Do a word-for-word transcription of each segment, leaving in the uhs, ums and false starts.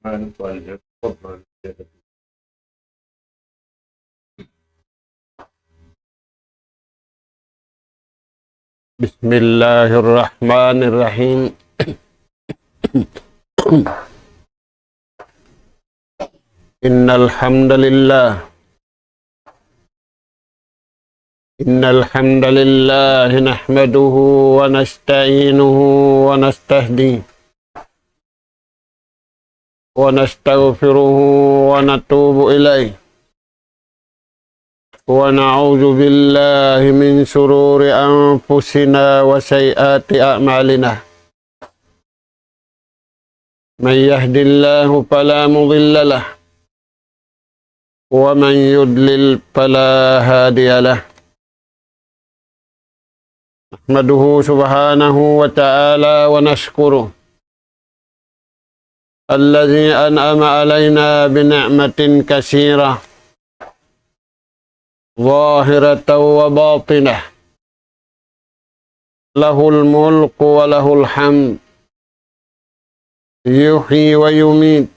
الرحمن الرحيم. تفضل. بسم الله الرحمن الرحيم. إن الحمد لله، إن الحمد لله نحمده ونستعينه ونستهديه ونستغفره ونتوب إليه، ونعوذ بالله من شرور أنفسنا وسيئات أعمالنا. من يهد الله فلا مضل له، ومن يضلل فلا هادي له. نحمده سبحانه وتعالى ونشكره الذي أنعم علينا بنعمة كثيرة ظاهرة وباطنة، له الملك وله الحمد، يحيي ويميت،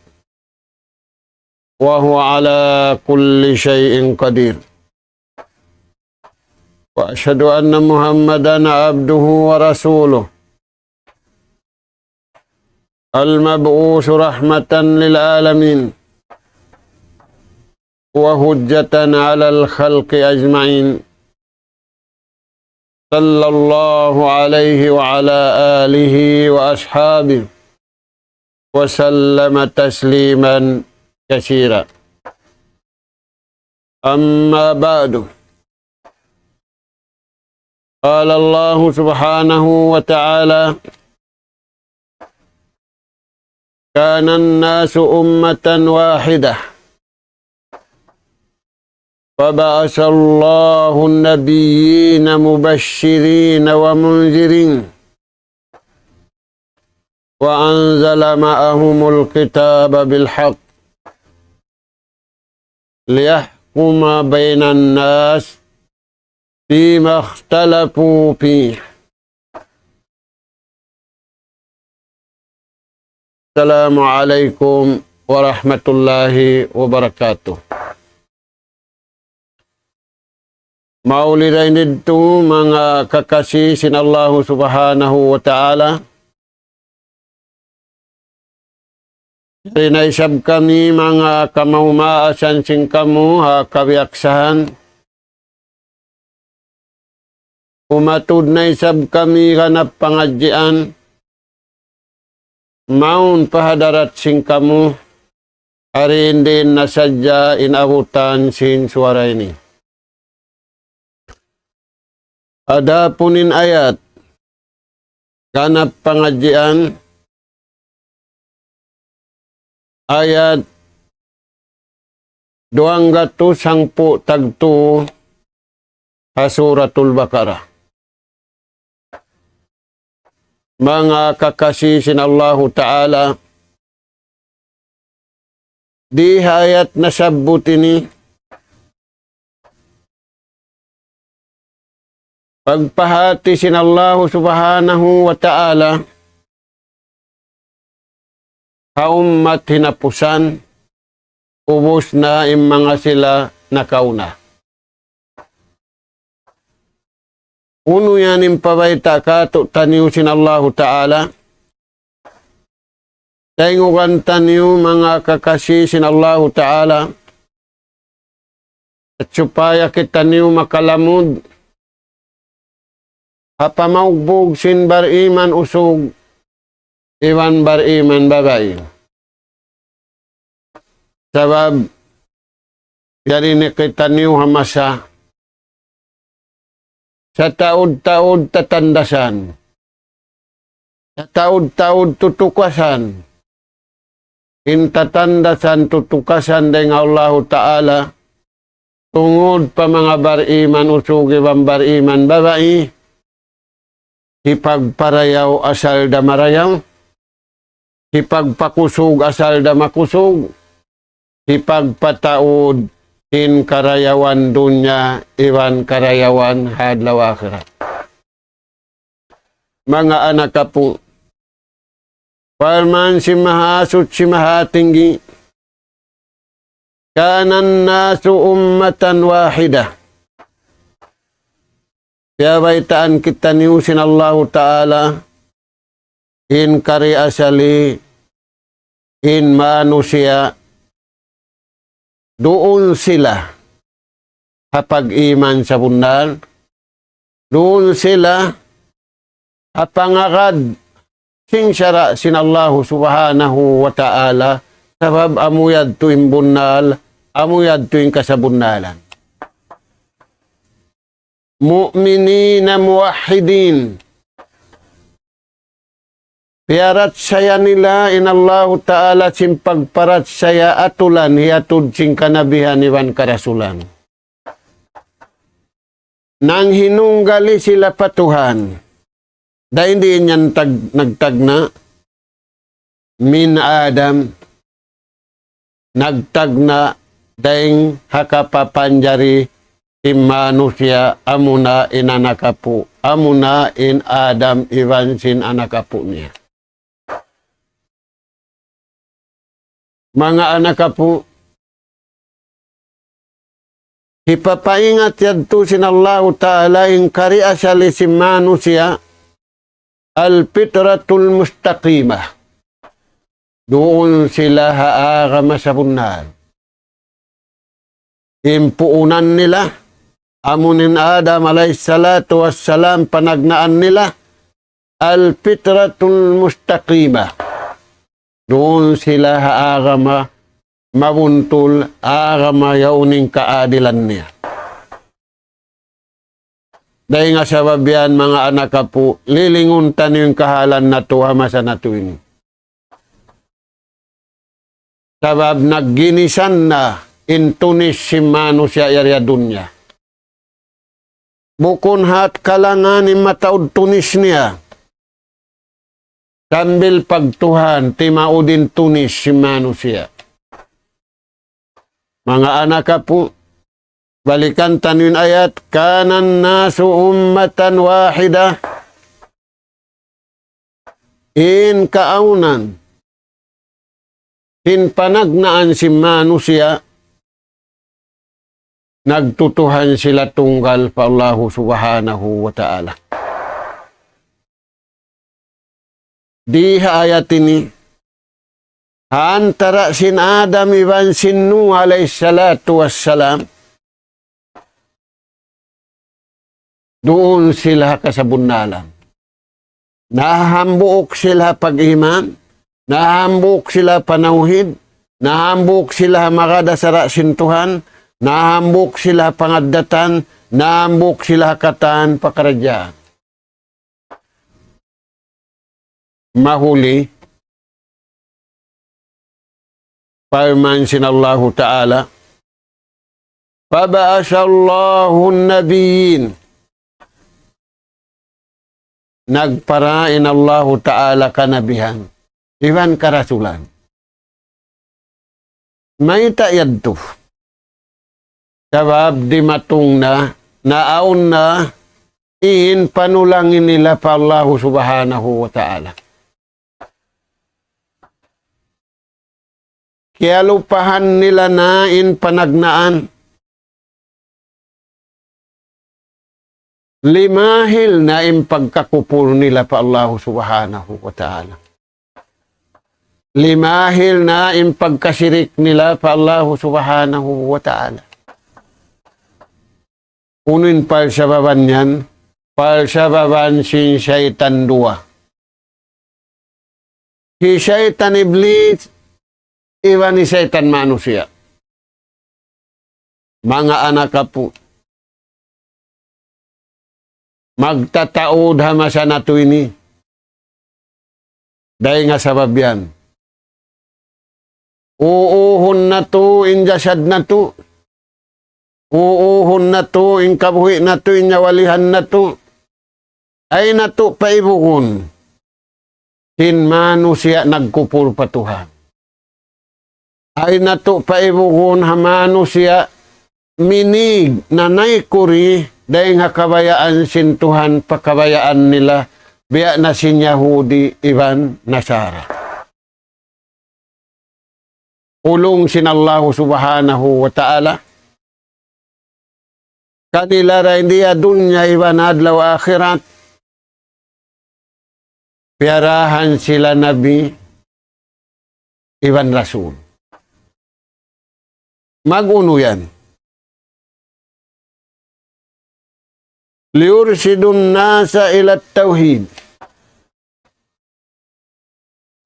وهو على كل شيء قدير. وأشهد أن محمدا عبده ورسوله، المبعوث رحمة للعالمين وحجة على الخلق أجمعين، صلى الله عليه وعلى آله وأصحابه وسلم تسليما كثيرا. أما بعد، قال الله سبحانه وتعالى: كان الناس أمة واحدة فبعث الله النبيين مبشرين ومنذرين وأنزل معهم الكتاب بالحق ليحكم بين الناس فيما اختلفوا فيه. السلام عليكم ورحمة الله وبركاته. Mauli dayn didtu manga kakasi sin Allahu Subhanahu wa Ta'ala. Yari na isab kami manga kamaas-maasan sin kamu ha kabiyaksahan. Umatud na isab kami ganap pangadjian. Mawn pa hadarat sin kamu, ari in diin na sadja in abutan sin suwara ini. Adapun in ayat ganap pangadjian, ayat duwanggatus hangpu' tagtu ha Suratul Baqarah. Manga kakasi sin Allahu Ta'ala, di ha ayat nasabbut ini, pagpahāti sin Allahu Subhanahu wa Ta'ala ha ummat hinapusan, ubus na in manga sila nakauna. Unu yan in pabayta' kātu'niyu sin Allahu Ta'ala? Tayngugan taniyu manga kakasi sin Allahu Ta'ala, supaya kitaniyu makalamud ha pamaugbug sin bariman usug iban bariman babai. Sabab, yari ini kitaniyu ha masa sataud-taud tatandasan, sataud-taud tutukasan. In tatandasan tutukasan dayn ha Allahu Ta'ala, tungud pa manga bariman usug iban bariman babai, hipagparayaw asal da marayaw, hipagpakusug asal da makusug, hipagpataud in karayawan dunya iban karayawan ha adlaw akhirat. Manga anak apu', Parman sin Mahasuchi Mahatinggi, كان الناس أمة واحدة. Piyabaytaan kitaniyu sin Allahu Ta'ala, in kari asali, in manusiya', duun sila ha pag-iman sabunnal, duun sila ha pangagad sin sara' sin Allahu Subhanahu wa Ta'ala, sabab amu yadtu in bunnal, amu yadtu in kasabunnalan. مؤمنين موحدين. Piyaratsaya nila in Allahu Ta'ala sin pagparatsaya atulan hiyatud sin kanabihan iban karasulan. Nanghinunggali sila pa Tuhan. Dayn di' yan tag-, nagtagna' من آدم, nagtagna' dayn ha kapapanjari sin manusiya' amuna in anak apu', amuna in Adam iban sin anak apu' niya. Manga anak apu', hipapaingat yadtu sin Allahu Ta'ala in kari asali sin manusiya', الفطرة المستقيمة. Duun sila ha agama sabunnal. In puunan nila, amun in Adam alayhi salatu wassalam panagnaan nila, الفطرة المستقيمة. Duun sila ha agama mabuntul, agama yaun in kaadilan niya. Dayn ha sabab yan, manga anak apu', lilingun taniyu in kahalan natu' ha masa natu' ini. Sabab nagginisan na in tunis sin manusiya' yari ha dunya. Bukun hat kalangan in mataud tunis niya. Sambil pagtuhan, timaud in tunis sin manusiya'. Manga anak apu', balikan taniyu in ayat, كان الناس أمة واحدة. In kaawnan, in panagnaan sin manusiya', nagtutuhan sila tunggal pa Allahu Subhanahu wa Ta'ala. Di ha ayat ini, ha antara' sin Adam iban sin Nuh alayhi salatu wassalam, duun sila ha kasabunnalan. Nahambuuk sila ha pag-iman, nahambuuk sila ha panawhid, nahambuuk sila ha magad ha sara' sin Tuhan, nahambuuk sila ha pangaddatan, nahambuuk sila ha katan pakaradjaan. Mahuli, parman sin Allahu Ta'ala, فبعث الله النبيين. Nagpara in Allahu Ta'ala kanabihan iban karasulan. Mayta' yadtu? Sabab dimatung na, naawn na in panulang nila pa Allahu Subhanahu wa Ta'ala. Kiyalupahan nila na in panagnaan. Limahil na in pagkakupur nila pa Allahu Subhanahu wa Ta'ala. Limahil na in pagkasirik nila pa Allahu Subhanahu wa Ta'ala. Unu in parsababan yan? Parsababan sin saytan duwa. Hi saytan Iblis, iban hi saytan manusiya'. Manga anak apu', magtataud ha masa natu' ini. Dayn ha sabab yan, uuhun natu' in jasad natu'. Uuhun natu' in kabuhi' natu', in nyawalihan natu'. Ayaw natu' paibugun sin manusiya' nagkupur pa Tuhan. Ayaw natu' paibugun ha manusiya' minig, nanaykuri dayn ha kabayaan sin Tuhan pa kabayaan nila, biya' na sin Yahudi iban Nasara. ulung sin Allahu Subhanahu wa Ta'ala kanila dayn di ha dunya iban adlaw akhirat, piyarahan sila nabi iban rasul. Mag-unu yan? ليرشدوا الناس إلى التوحيد.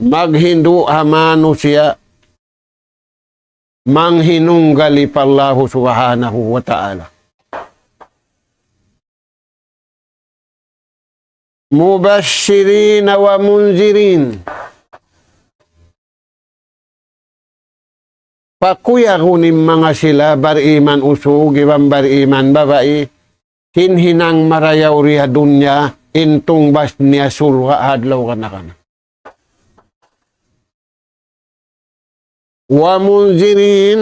Maghindu' ha manusiya' manghinunggali pa Allahu Subhanahu wa Ta'ala. مبشرين ومنذرين. Pakuyagun in manga sila bariman usug iban bariman babai, sin hinang marayaw di ha dunya, in tungbas niya surga' ha adlaw kana-kana. ومنذرين,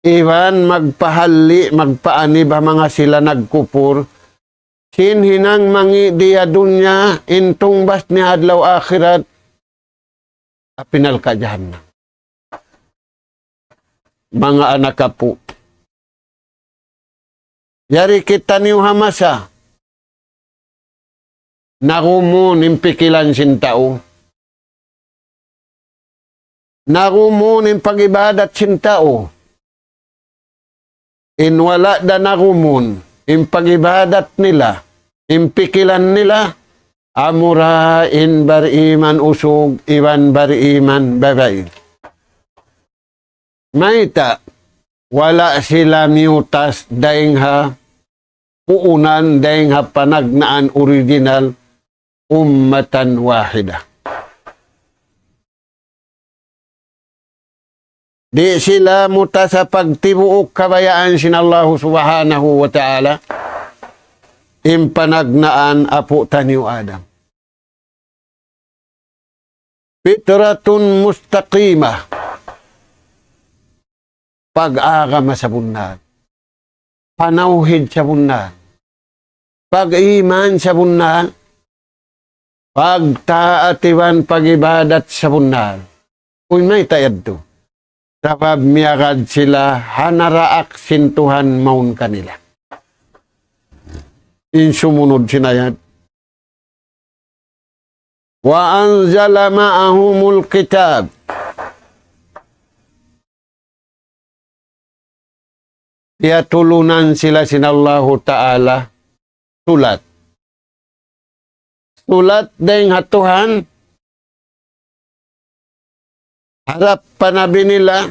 iban magpahalli', magpaanib ha manga sila nagkupur, sin hinang mangi' di ha dunya, in tungbas niya adlaw akhirat, api narka' jahannam. Manga anak apu', yari kitaniyu ha masa nagumun in pikilan sin tau, nagumun in pag-ibadat sin tau. In wala' da nagumun in pag-ibadat nila, in pikilan nila, amura in bariman usug iban bariman babai. Mayta'? Wala' sila miyutas dayn ha puunan, dayn ha panagnaan original, أمة واحدة. Di' sila mutas ha pagtibuuk kabayaan sin Allahu Subhanahu wa Ta'ala, in panagnaan apu' taniyu Adam. فطرة مستقيمة. Pag-agama sabunnal. Panawhid sabunnal. Pag-iman sabunnal. Pagtaat iban pag-ibadat sabunnal. Uy, mayta' yadtu? Sabab miyagad sila ha naraak sin Tuhan mawn kanila. In sumunud sin ayat, وأنزل معهم الكتاب. Piyatulunan sila sin Allahu Ta'ala sulat. Sulat dayn ha Tuhan, harap pa nabi nila,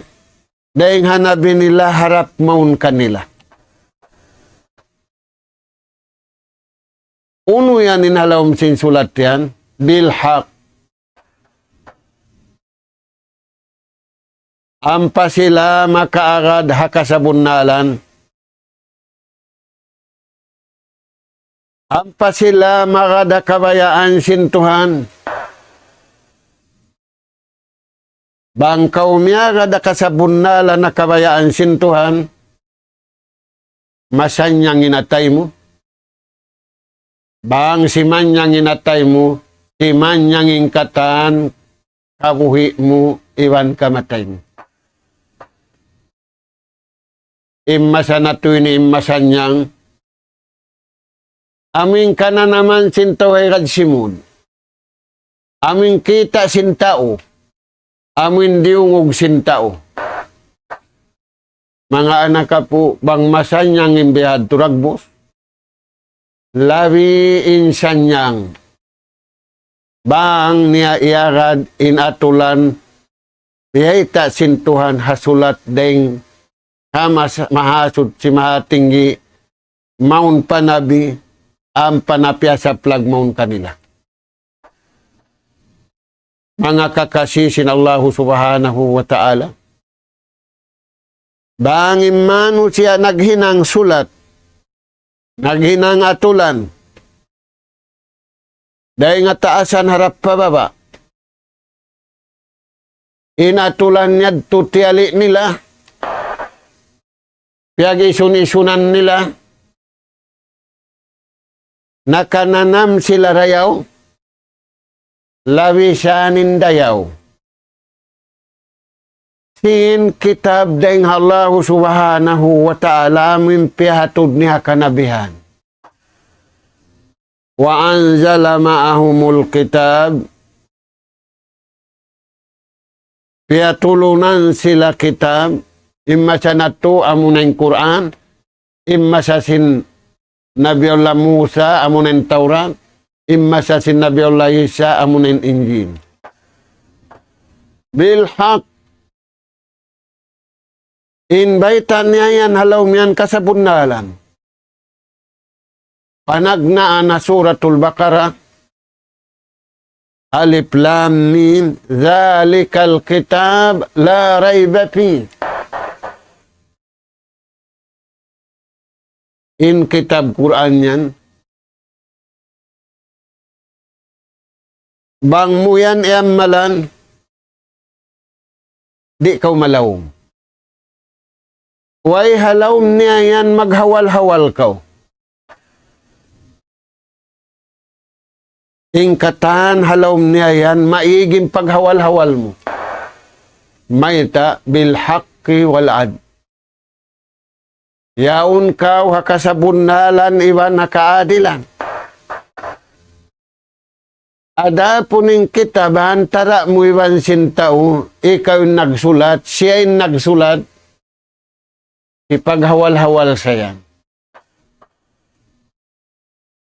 dayn ha nabi nila, harap mawn kanila. Unu yan in ha lawm sin sulat yan? بالحق. Ampa sila makaagad ha kasabunnalan. Ampa sila magad ha kabayaan sin Tuhan. Bang kaw miyagad ha kasabunnalan ha kabayaan sin Tuhan, masannyang in atay mu. Bang simanyang in atay mu, simanyang in katan kabuhi' mu iban kamatay mu. In masa natu' ini in masannyang, amu in kananaman sin tau ha higad simud. Amu in kita' sin tau. Amu in diyungug sin tau. Manga anak apu', bang masannyang in bihadtu dagbus, labi in sannyang bang niya iyagad in atulan biyayta' sin Tuhan ha sulat dayn ha Mas-, Mahasuchi Mahatinggi, mawn pa nabi, ampa na piyasaplag mawn kanila. Manga kakasi sin Allahu Subhanahu wa Ta'ala, bang in manusiya' naghinang sulat, naghinang atulan, dayn ha taasan harap pa baba'. In atulan yadtu tiyali' nila, piyag-isun-isunan nila, nakananam sila dayaw, labi sa in dayaw. sin kitab dayn ha Allahu Subhanahu wa Ta'ala amun piyahatud niya ha kanabihan. وأنزل معهم الكتاب, piyatulunan sila kitab, imma sa natu' amuna in Qur'an, imma sa sin Nabiullah Musa amuna in Tawrat, imma sa sin Nabiullah Isa amuna in Injil. بالحق, in bayta' niya yan ha lawm yan kasabunnalan. Panagnaan ha Suratul Baqarah, ألف لام ميم ذلك الكتاب لا ريب فيه. In kitab Qur'an yan, bang mu yan iyamalan, di' kaw malawm. Way ha lawm niya yan maghawal-hawal kaw. In katan ha lawm niya yan, maig in paghawal-hawal mu. Mayta'? بالحق والعدل. Yaun kaw ha kasabunnalan iban ha kaadilan. Adapun in kitab ha antara' mu iban sin tau, ikaw in nagsulat, siya in nagsulat, hipaghawal-hawal sa yan.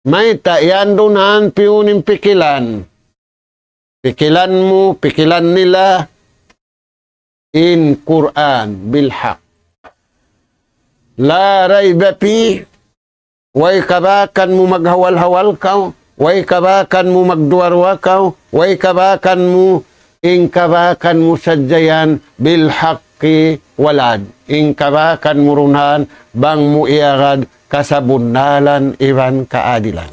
Mayta'? Yan duun han piyun in pikilan. Pikilan mu, pikilan nila, in Qur'an بالحق. لا ريب فيه, way kabakan mu maghawal-hawal kaw, way kabakan mu magduwa-ruwa kaw, way kabakan mu, in kabakan mu sadja yan بالحق والعدل. In kabakan mu duun han bang mu iyagad kasabunnalan iban kaadilan.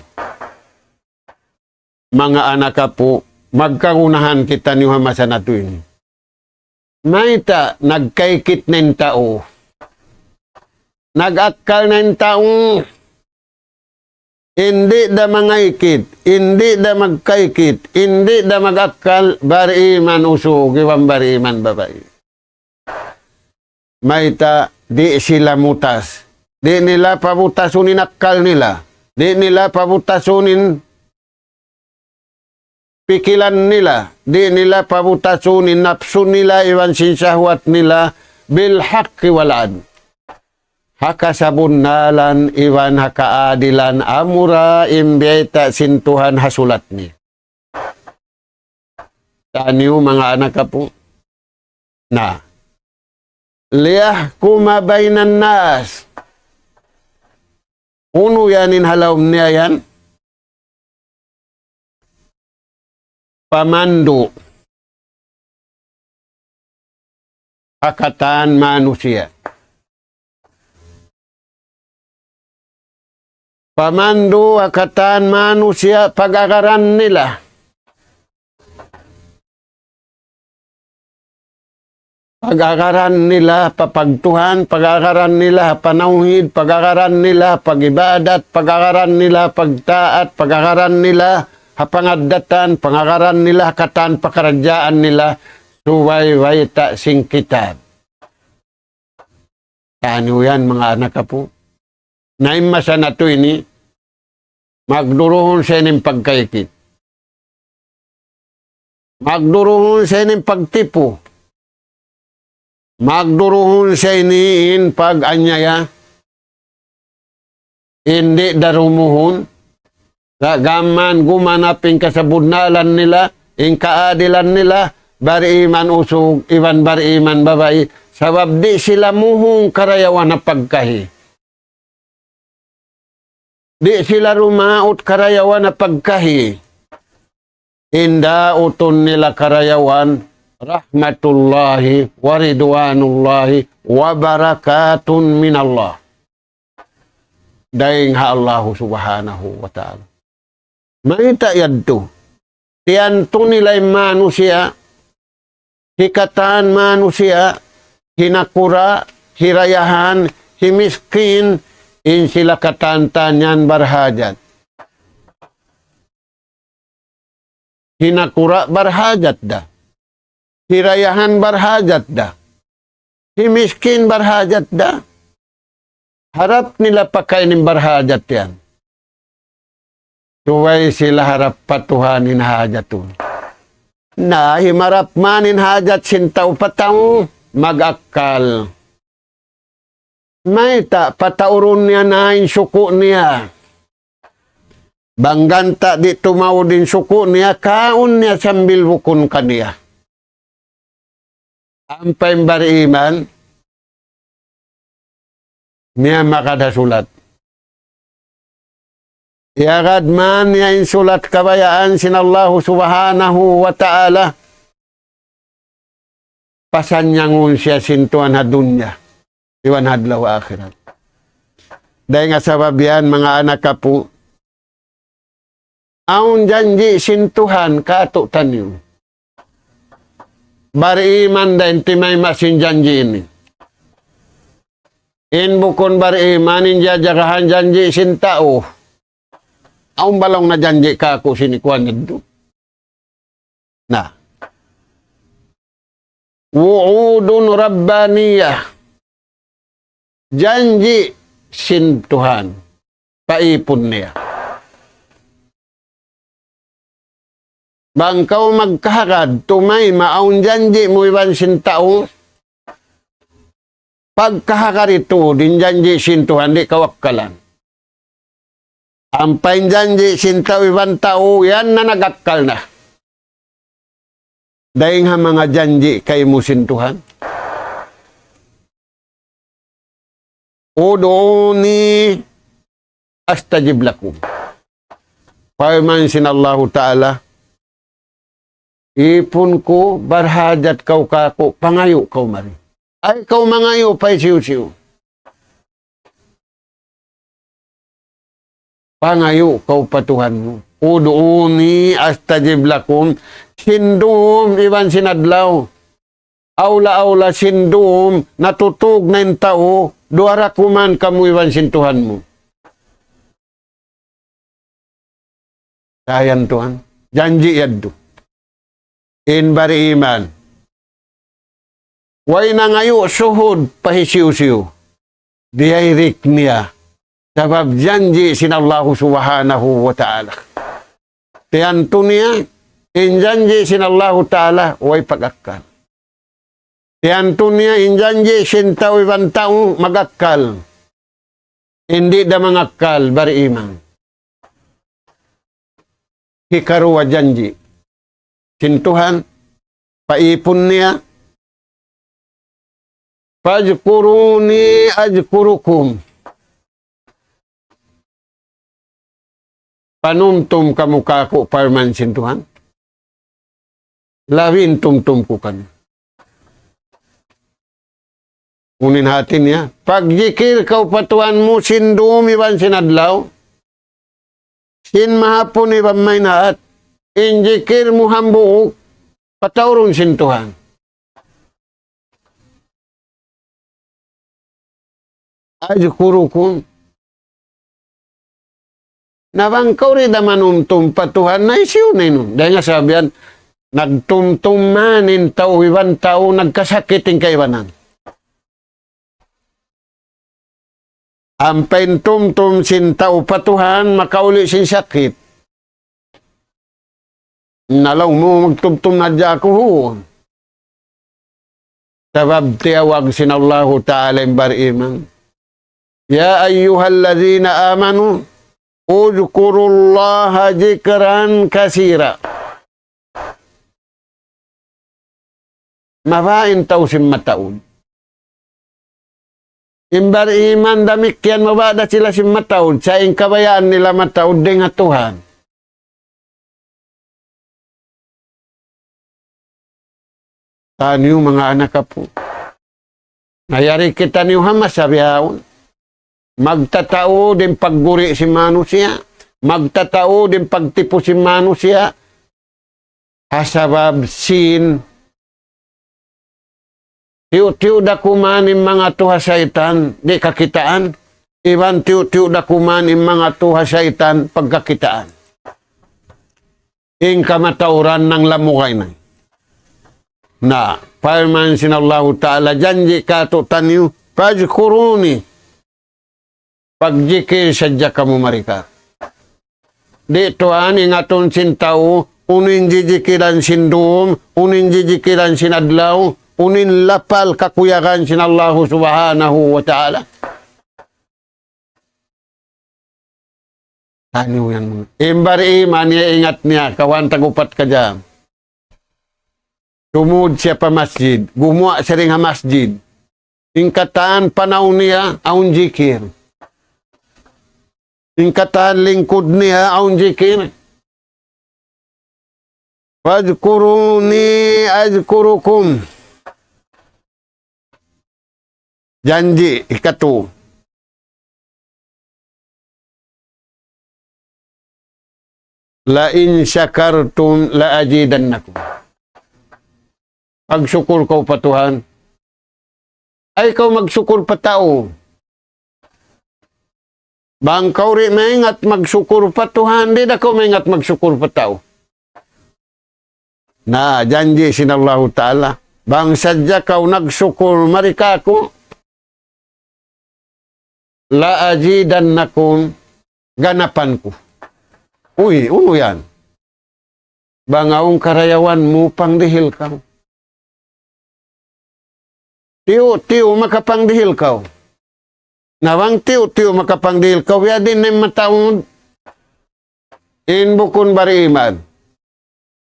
Manga anak apu', magkagunahan kitaniyu ha masa natu' ini. Mayta'? Nagkaykit na in tau. Nag-akkal na in tau. Di' da mangaykit, di' da magkaykit, di' da mag-akkal, bariman usug iban bariman babai. Mayta'? Di' sila mutas. Di' nila pabutasun in akkal nila. Di' nila pabutasun in pikilan nila. Di' nila pabutasun in napsu nila iban sin sahwat nila بالحق والعدل. Ha kasabunnalan iban ha kaadilan amura in biyayta' sin Tuhan ha sulat niya. Taniyu manga anak apu'. Na. ليحكم بين الناس. Unu yan in ha lawm niya yan? Pamandu' ha katan manusiya'. Pamandu' ha katan manusiya' pag-agaran nila. Pag-agaran nila pa pagtuhan, pag-agaran nila ha panawhid, pag-agaran nila ha pag-ibadat, pag-agaran nila ha pagtaat, pag-agaran nila ha pangaddatan, pag-agaran nila ha katan pakaradjaan nila, subay bayta' sin kitab. Taniyu yan, manga anak apu'. Na in masa natu' ini, magduruhun sa ini in pagkaykit. Magduruhun sa ini in pagtipu. Magduruhun sa ini in pag-anyaya. Di' da dumuhun. Sa' gām mayan gumanap in kasabunnalan nila, in kaadilan nila, bariman usug, iban bariman babai. Sabab di' sila muhung karayawan ha pagkahi. Di' sila dumaut karayawan ha pagkahi. In dautun nila karayawan, رحمة الله ورضوان الله وبركات من الله. Dayn ha Allahu Subhanahu wa Ta'ala. Mayta' yadtu? Tiyantu nila in manusiya', hikatan manusiya', hinakura', hirayahan, himiskin, in sila katan-katan yan barhajat. Hinakura' barhajat da. Hirayahan barhajat da. Hi miskin barhajat da. Harap nila pakain in barhajat yan. Subay sila harap pa Tuhan in hajatun. Na, himarap man in hajat sin tau pa tau, mag-akkal. Mayta', pataurun niya na in suku' niya. Bang ganta' di' tumaud in suku' niya, kaun niya sambil bukun kaniya. Ampa in bariman, niya makada sulat. Iyagad man niya in sulat kabayaan sin Allahu Subhanahu wa Ta'ala. Pasanyangun siya sin Tuhan ha dunya iban ha adlaw akhirat. Dayn ha sabab yan, manga anak apu', awn janji' sin Tuhan kātu'niyu. Bariman da in timayma' sin janji' ini. In bukun bariman in jajagahan janji' sin tau. Awn ba laung na janji' kāku' sin ikuan yadtu? Na. وعود ربانية. Janji' sin Tuhan. Paipun niya. Bang kaw magkahagad, tumayma' awn janji' mu iban sin tau, pagkahagad itu, in janji' sin Tuhan, di' kaw akkalan. Ampa in janji' sin tau iban tau, yan na nag-akkal na. Dayn ha manga janji' kaymu sin Tuhan. ادعوني أستجب لكم. Parman sin Allahu Ta'ala, ipun ku, barhajat kaw kāku', pangayu' kaw mari. Ay kaw mangayu' pa hisiyu-siyu. Pangayu' kaw pa Tuhan mu. ادعوني أستجب لكم. Sin dum iban sin adlaw. Awla-awla sin dum, natutug na in tau, duwa ra kuman kamu iban sin Tuhan mu. Dayn Tuhan, janji' yadtu. In bariman. Way nangayu' suhud pa hisiyu-siyu. Diyayrik niya. Sabab janji' sin Allahu Subhanahu wa Ta'ala. Tiyantu niya, in janji' sin Allahu Ta'ala, way pag-akkal. Tiyantu niya, in janji' sin tau iban tau, mag-akkal. Di' da mangakkal, bariman. Hikaruwa janji' sin Tuhan, paipun niya, فاذكروني أذكركم. Panumtum kamu kāku', parman sin Tuhan. Labi in tumtum ku kaniyu. Unu in hati niya, pagjikil kaw pa Tuhan mu sin dum iban sin adlaw, sin mahapun iban maynaat, in jikil mu hambuuk, pataurun sin Tuhan. أذكركم. Na bang kaw di' da manumtum pa Tuhan, na hisiyu na in? Dayn ha sabab yan, nagtumtum man in tau iban tau, nagkasakit in kaibanan. Ampa in tumtum sin tau pa Tuhan, makauli' sin sakit. Na laung mu magtumtum na hadja aku, hu. Sabab tiyawag sin Allahu Ta'ala in bariman. يا أيها الذين آمنوا اذكروا الله ذكرا كثيرا. Mabaya' in tau sin mataud. In bariman damikkiyan, mabaya' da sila sin mataud, sa' in kabayaan nila mataud dayn ha Tuhan. Taniyu manga anak apu'. Na yari kitaniyu ha masa bihaun. Magtataud in pagguri' sin manusiya'. Magtataud in pagtipu sin manusiya'. Ha sabab sin tiyu'-tiyu' da kuman in manga tuha saytan, di' kakitaan. Iban tiyu'-tiyu' da kuman in manga tuha saytan, pagkakitaan. In kamatauran nanglamugay na. Na, Parman sin Allahu Ta'ala, janji' kātu'niyu, فاذكروني. Pagjikil sadja kamu mari kāku'. Di' tuwan ingatun sin tau, unu in jijikilan sin dum, unu in jijikilan sin adlaw, unu in lapal kakuyagan sin Allahu Subhanahu wa Ta'ala. Taniyu yan. In bariman niya ingat niya, kawan tagupat ka dyan. Tumud siya pa masjid, gumuwa' siya dayn ha masjid. In katan panaw niya, awn jikir. In katan lingkud niya, awn jikir. فاذكروني أذكركم. Janji' hikatu. لئن شكرتم لأزيدنكم. Pagsukur kaw pa Tuhan. Ayaw kaw magsukur pa tau. Bang kaw di' maingat magsukur pa Tuhan, di' da kaw maingat magsukur pa tau. Na, janji' sin Allahu Ta'ala, bang sadja kaw nagsukur mari kāku', لأزيدنكم, ganapan ku. Uy, unu yan? Bang awn karayawan mu, pangdihil kaw. Tiyu'-tiyu' makapangdihil kaw. Na bang tiyu'-tiyu' makapangdihil kaw, ya di' na mataud. In bukun bariman.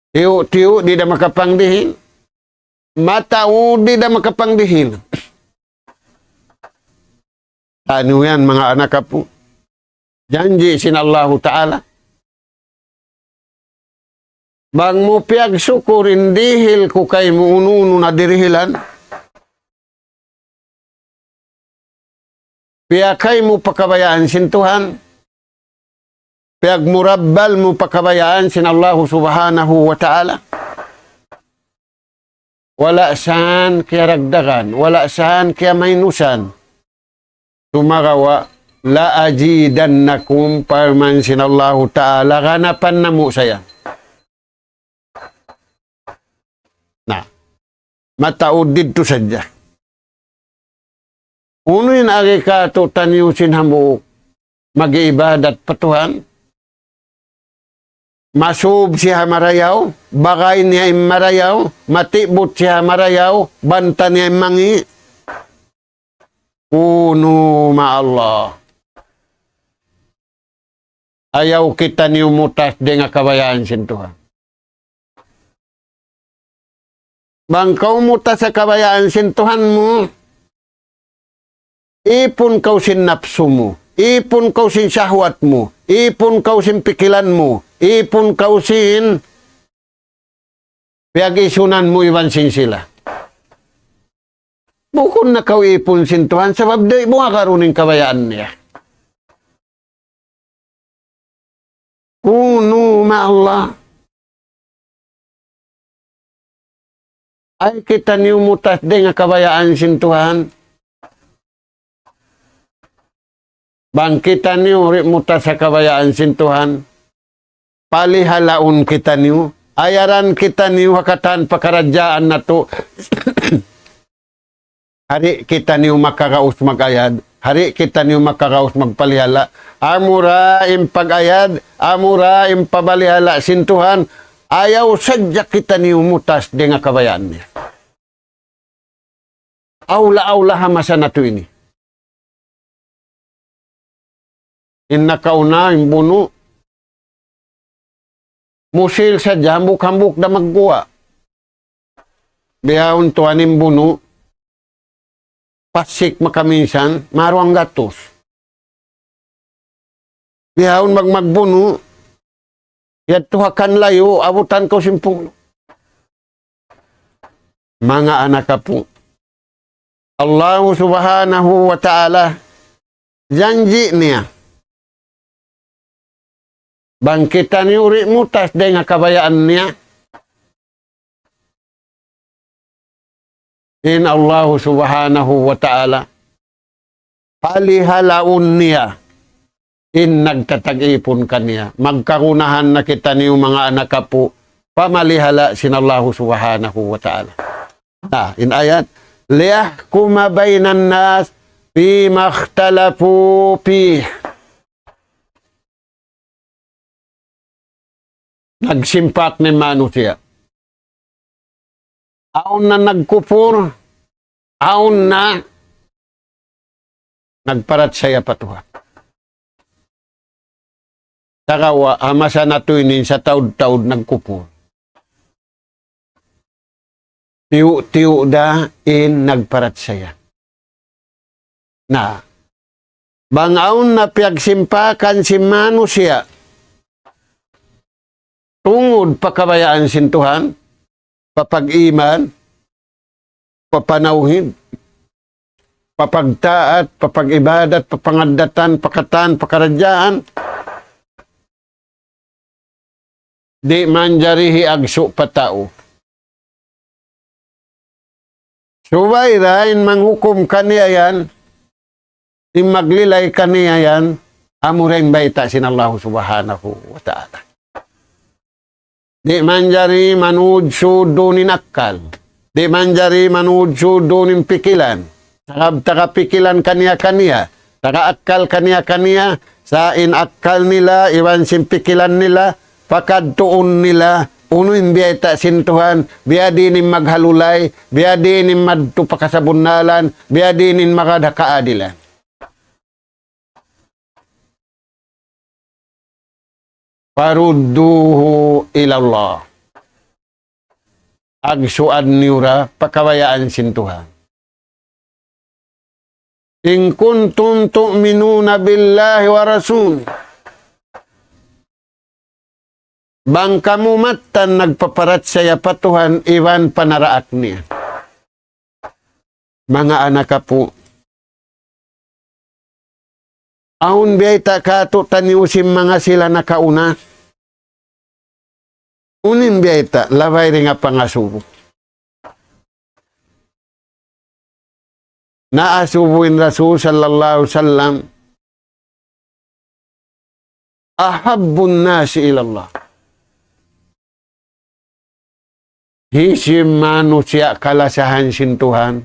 Tiyu'-tiyu' di' da makapangdihil. Mataud di' da makapangdihil. Taniyu yan, manga anak apu'. Janji' sin Allahu Ta'ala. Bang mu piyagsukur in dihil ku kaymu unu-unu na dirihilan. Piyakay mu pa kabayaan sin Tuhan. Piyagmurabbal mu pa kabayaan sin Allahu Subhanahu wa Ta'ala. Wala' san kiyaragdagan, wala' san kiyamainusan. Sumagawa', لأزيدنكم, parman sin Allahu Ta'ala, ganapan namu' sa yan. Na, mataud didtu sadja. Unu in agi kātu'niyu sin hambuuk mag-iibadat pa Tuhan? Masub siya ha marayaw, bagay niya in marayaw, matibut siya ha marayaw, banta niya in mangi'. Kunu ma'allah. Ayaw kitaniyu mutas dayn ha kabayaan sin Tuhan. Bang kaw mutas ha kabayaan sin Tuhan mu, ipun kaw sin napsu mu, ipun kaw sin shahwat mu, ipun kaw sin pikilan mu, ipun kaw sin piyag-isunan mu iban sin sila. Bukun na kaw ipun sin Tuhan, sabab di' mu agarun in kabayaan niya. Kunu ma'allah. Ayaw kitaniyu mutas dayn ha kabayaan sin Tuhan. Bang kitaniyu di' mutas ha kabayaan sin Tuhan, palihalaun kitaniyu, ayaran kitaniyu ha katan pakaradjaan natu'. Di' kitaniyu makaraus mag-ayad, di' kitaniyu makaraus magpalihala. Amura in pag-ayad, amura in pabalihala sin Tuhan, ayaw sadja kitaniyu mutas dayn ha kabayaan niya. Awla-awla ha masa natu' ini. In nakauna, in bunu'. Musil sadja, hambuuk-hambuuk da magguwa'. Bihaun tuwan in bunu', pasik makaminsan, maruwang gatus. Bihaun mag-, magbunu', yadtu ha kan layu', abutan kaw sin punglu'. Manga anak apu', Allahu Subhanahu wa Ta'ala, janji' niya, bang kitaniyu di' mutas dayn ha kabayaan niya, in Allahu Subhanahu wa Ta'ala, palihalaun niya in nagtatag-ipun kaniya. Magkagunahan na kitaniyu manga anak apu', pamalihala sin Allahu Subhanahu wa Ta'ala. Na, in ayat, ليحكم بين الناس فيما اختلفوا فيه. Nagsimpak in manusiya'. Awn na nagkupur, awn na nagparachaya pa Tuhan. Sagawa', ha masa natu' ini sataud-taud nagkupur. Tiyu'-tiyu' da in nagparachaya. Na, bang awn na piyagsimpakan sin manusiya' tungud pa kabayaan sin Tuhan, pa pag-iman, pa panawhid, pa pagtaat, pa pag-ibadat, pa pangaddatan, pa katan, pa karadjaan, di' manjari hiagsu' pa tau. Subay da in manghukum kaniya yan, in maglilay kaniya yan, amura in bayta' sin Allah Subhanahu wa Ta'ala. Di' manjari manujud duun in akkal. Di' manjari manujud duun in pikilan. Sabab taga pikilan kaniya-kaniya, taga akkal kaniya-kaniya, sa' in akkal nila, iban sin pikilan nila, pakadtuun nila, unu in biyayta' sin Tuhan, biyadiin in maghalulay, biyadiin in madtu pa kasabunnalan, biyadiin in magad ha kaadilan. فردوه إلى الله. Agsuan niyu ra pa kabayaan sin Tuhan. إن كنتم تؤمنون بالله ورسوله. Bang kamu mattan nagpaparachaya pa Tuhan iban pa naraak niya. Manga anak apu', awn biyayta' kātu'niyu sin manga sila nakauna. Unu in biyayta', labay dayn ha pangasubu. Naasubu in Rasul sallallahu alayhi wasallam, أحب الناس إلى الله. Hisiyu in manusiya' kalasahan sin Tuhan?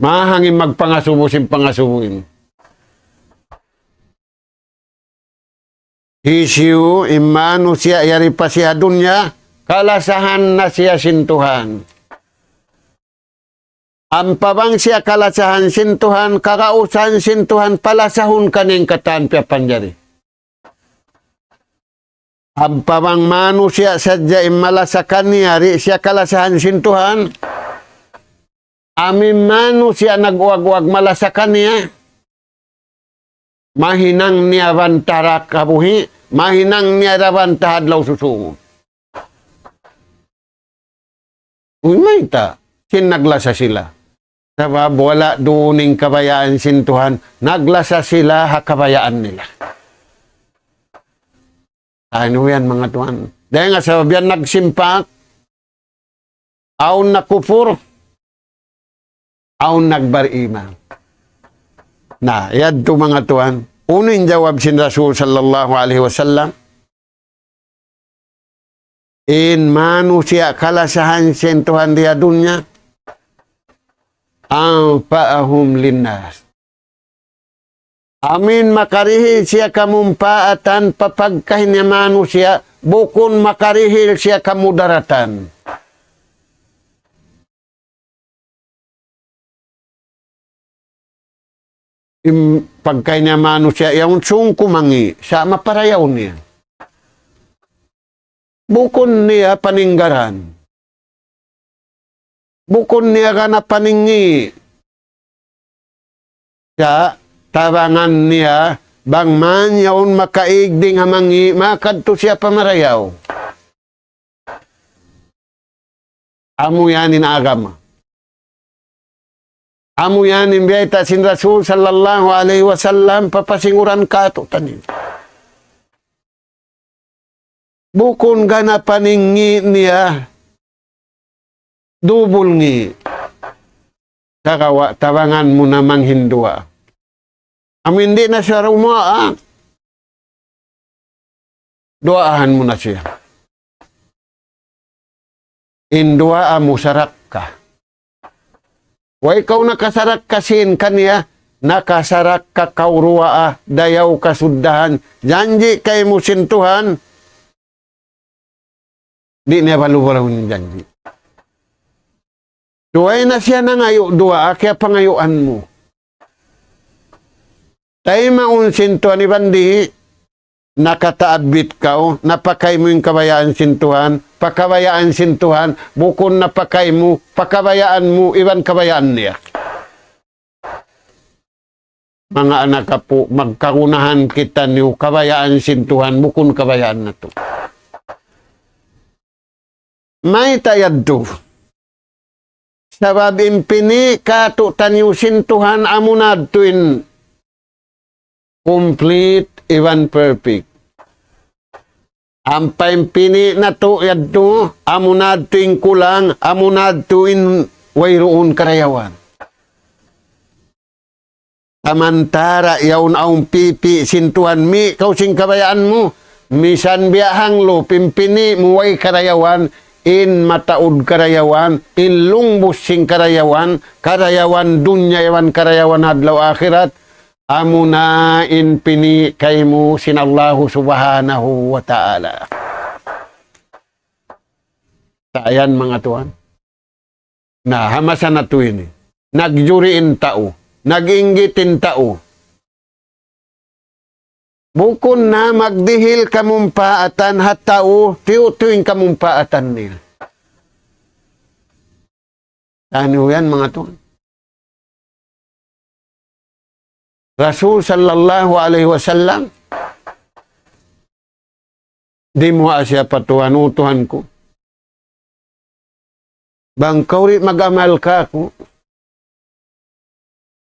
Mahang in magpangasubu sin pangasubu ini. Hisiyu in manusiya' yari pa siya ha dunya, kalasahan na siya sin Tuhan. Ampa bang siya kalasahan sin Tuhan, kagausan sin Tuhan, palasahun kaniya in katan piyapanjari. Ampa bang manusiya' sadja in malasa kaniya, di' siya kalasahan sin Tuhan. Amu in manusiya' nag-uwag-uwag malasa kaniya, mahinang niya banta ha kabuhi', mahinang niya da banta ha adlaw susūngun. Uy, mayta', sin naglasa sila. Sabab wala' duun in kabayaan sin Tuhan, naglasa sila ha kabayaan nila. Unu yan, manga tuwan? Dayn ha sabab yan nagsimpak, awn nagkupur, awn nagbar-iman. Na, yadtu manga tuwan, unu in jawab sin Rasul sallallahu alayhi wasallam? In manusiya' kalasahan sin Tuhan di ha dunya, أنفعهم للناس. Amu in makarihil siya kamumpaatan pa pagkahi niya manusiya', bukun makarihil siya kamudaratan. In pagkahi niya manusiya' yaun sūng kumangi', sa' maparayaw niya. Bukun niya paninggaran. Bukun niya gana paningi'. Sa' tabangan niya, bang man yaun makaig dayn ha mangi', makadtu siya pa marayaw. Amu yan in agama. Amu yan in biyayta' sin Rasul sallallahu alayhi wasallam pa pasinguran kātu'niyu. Bukun gana paningi' niya, dubul ngi'. Sagawa' tabangan mu na manghinduwa. Amu in di' na siya rumuwaa. Duwaahan mu na siya. In duwaa mu sarakka. Way kaw nakasarakka sin kaniya, nakasarakka kaw duwaa, dayaw kasuddahan, janji' kaymu sin Tuhan, di' niya balu-balu in janji'. Duwaa na siya nangayu' duwaa, kaya pangayuan mu. Taymaun sin Tuhan iban di', nakataabbit kaw, napakay mu in kabayaan sin Tuhan, pakabayaan sin Tuhan, bukun napakay mu, pakabayaan mu, iban kabayaan niya. Manga anak apu', magkagunahan kitaniyu kabayaan sin Tuhan, bukun kabayaan natu'. Mayta' yadtu? Sabab in pini' kātu'niyu sin Tuhan amuna yadtu in complete iban perfect. Ampa in pini' natu' yadtu, amuna yadtu in kulang, amuna yadtu in wayruun karayawan. Samantara' yaun awn pipi' sin Tuhan, mī' kaw sin kabayaan mu, misan biya' hanglup, in pini' mu way karayawan, in mataud karayawan, in lungbus sin karayawan, karayawan dunya iban karayawan adlaw akhirat, amuna in pini' kaymu sin Allahu Subhanahu wa Ta'ala. Sa' yan, manga tuwan. Na, ha masa natu' ini. Nagjuri in tau. Nag-inggit in tau. Bukun na magdihil kamumpaatan ha tau, tiyu'-tiyu' in kamumpaatan nila. Anu yan, manga tuwan? Rasul sallallahu alayhi wasallam, dimuwaa siya pa Tuhan, "O Tuhan ku, bang kaw di' mag-amal kāku',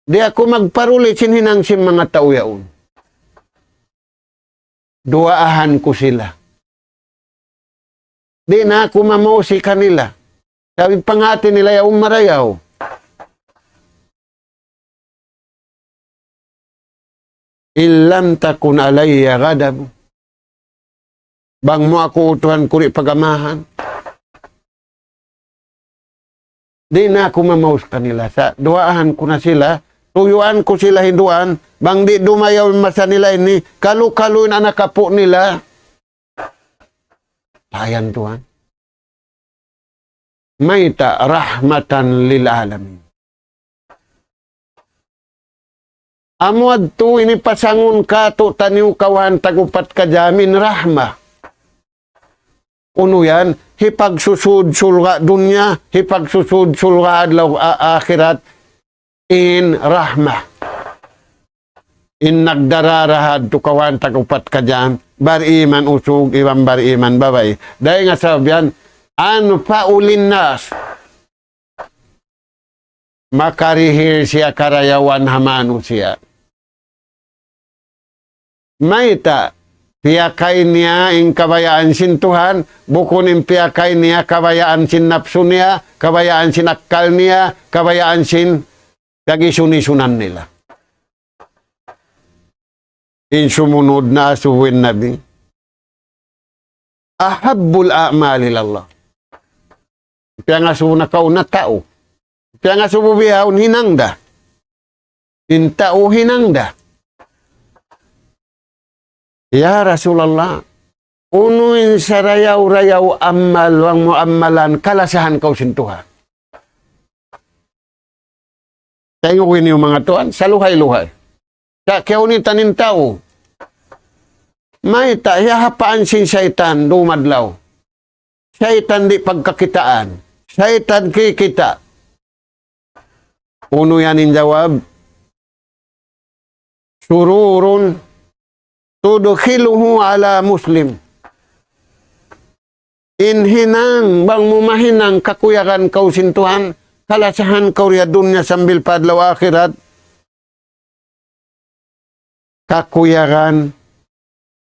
di' aku magparuli sin hinang sin manga tau yaun. Duwaahan ku sila. Di' na aku mamaus kanila. Sabab in panghāti nila yaun marayaw. إن لم تكن علي غضب." Bang mu aku, Tuhan ku, di' pagamahan, di' na aku mamaus kanila. Sa' duwaahan ku na sila, tuyuan ku sila hinduan, bang di' dumayaw in masa nila ini, kalu-kalu in anak apu' nila. Ayan, tuwan. Mayta'? رحمة للعالمين. Amu yadtu ini pasangun kātu'niyu kawhaan tag-upat ka jam in rahma. Unu yan? Hipagsusud surga' dunya, hipagsusud surga' adlaw a-, akhirat, in rahma. In nagdarā ha yadtu kawhaan tag-upat ka jam, bariman usug iban bariman babai. Dayn ha sabab yan, أنفع للناس. Makarihil siya karayawan ha manusiya'. Mayta'? Piyakay niya in kabayaan sin Tuhan, bukun in piyakay niya kabayaan sin napsu niya, kabayaan sin akkal niya, kabayaan sin piyag-isun-isunan nila. In sumunud na asubu in Nabi, أحب الأعمال إلى الله. Piyangasubu nakauna tau. Piyangasubu bihaun hinang da. In tau hinang da. Ya Rasulullah, unu in sarayaw-rayaw amal bang mu amalan kalasahan kaw sin Tuhan? Tayngu ini manga tuwan, saluhay-luhay. Sa' kiyaunitan in tau. Mayta'? Hiyahapaan sin saytan dumadlaw. Saytan di' pagkakitaan. Saytan kikita'. Unu yan in jawab? سرور تدخله على مسلم. In hinang, bang mu mahinang kakuyagan kaw sin Tuhan, kalasahan kaw di ha dunya sambil pa adlaw akhirat, kakuyagan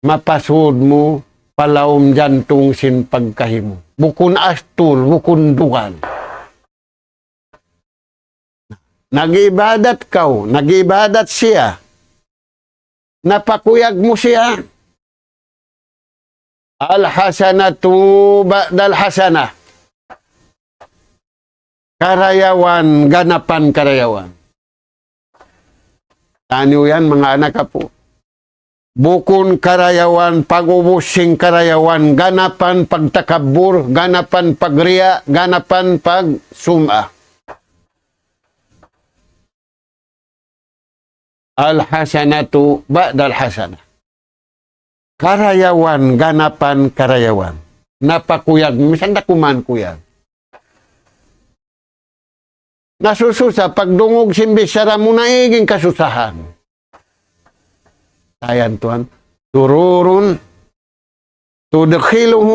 mapasud mu pa lawm jantung sin pagkahi mu. Bukun astul, bukun dugal. Nag-ibadat kaw, nag-ibadat siya. Napakuyag mu siya. الحسنة بعد الحسنة. Karayawan ganapan karayawan. Taniyu yan, manga anak apu'. Bukun karayawan pag-ubus sin karayawan, ganapan pagtakabbur, ganapan pagriya, ganapan pagsum'a. الحسنة بعد الحسنة. Karayawan ganapan karayawan. Napakuyag, misan da kuman kuyag. Nasususa, pagdungug sin bichara mu naig in kasusahan. Ayan tuwan, سرور تدخله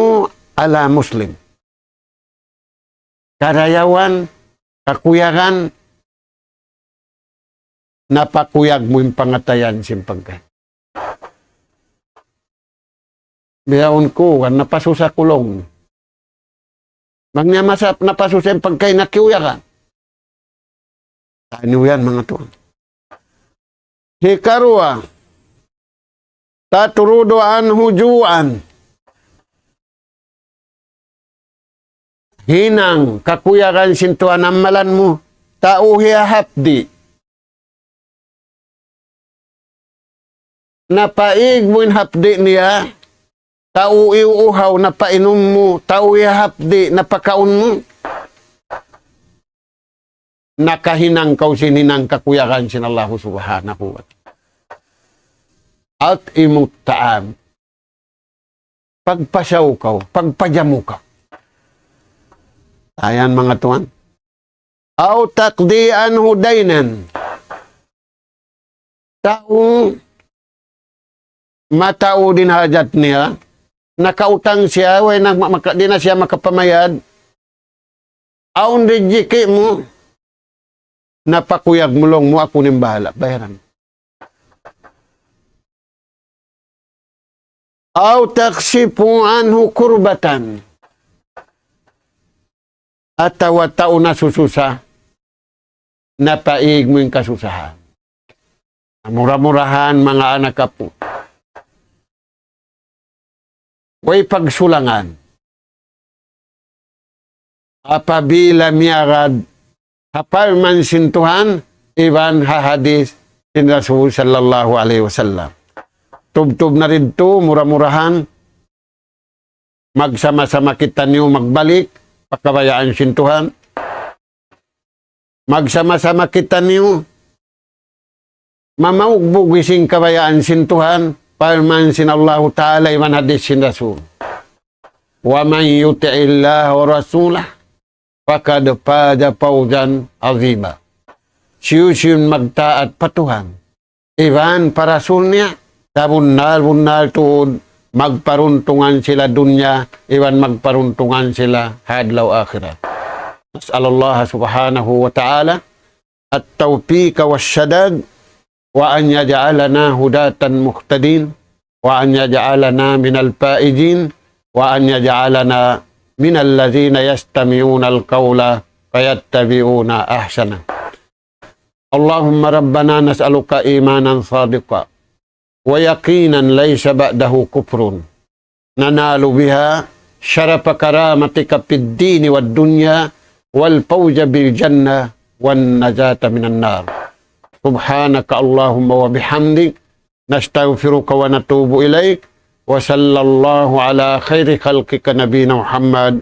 على مسلم. Karayawan, kakuyagan, napakuyag mu in pangatayan sin pagkahi. Bihaun ku, kan napasusa ku laung. Bang niya masa napasusa in pagkahi na kiyuyagan. Taniyu yan, manga tuwan. Hikaruwa, تطرد عنه جوعا. Hinang kakuyagan sin Tuhan amalan mu, tau hiyahapdi'. Napaig mu in hapdi' niya, tau iyuuhaw, napainum mu, tau hiyahapdi', napakaun mu. Nakahinang kaw sin hinang kakuyagan sin Allahu Subhanahu wa Ta'ala. أطعم الطعام. Pagpasaw kaw, pagpajamu kaw. Ayan, manga tuwan. أو تقضي عنه دينا. Tau mataud in hajat niya, nakautang siya, way na, maka-, di' na siya makapamayad. Awn rijiki' mu, napakuyag mu laung mu, aku in bahala' bayaran. أو تكشف عنه كربة. Atawa tau nasususa, napaig mu in kasusahan. Mura-murahan, manga anak apu'. Way pagsulangan. Apabila miyagad ha parman sin Tuhan, iban ha hadis sin Rasul sallallahu alayhi wasallam. Tubtub na didtu, mura-murahan, magsama-sama kitaniyu magbalik pa kabayaan sin Tuhan. Magsama-sama kitaniyu mamaugbug sin kabayaan sin Tuhan, parman sin Allahu Ta'ala iban hadis sin Rasul. ومن يطع الله ورسوله فقد فاز فوزا عظيما. Hisiyu-siyu in magtaat pa Tuhan iban pa Rasul niya, sabunnal-bunnal tuud magparuntungan sila dunya, iban magparuntungan sila ha adlaw akhirat. نسأل الله سبحانه وتعالى التوفيق والسداد، وأن يجعلنا هداة مهتدين، وأن يجعلنا من الفائزين، وأن يجعلنا من الذين يستمعون القول فيتبعون أحسنه. اللهم ربنا نسألك إيمانا صادقا ويقينا ليس بعده كفر ننال بها شرف كرامتك في الدين والدنيا والفوز بالجنة والنجاة من النار. سبحانك اللهم وبحمدك، نستغفرك ونتوب إليك، وصلى الله على خير خلقك نبينا محمد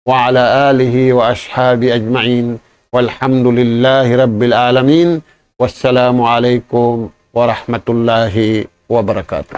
وعلى آله وأصحابه أجمعين، والحمد لله رب العالمين، والسلام عليكم ورحمة الله وبركاته.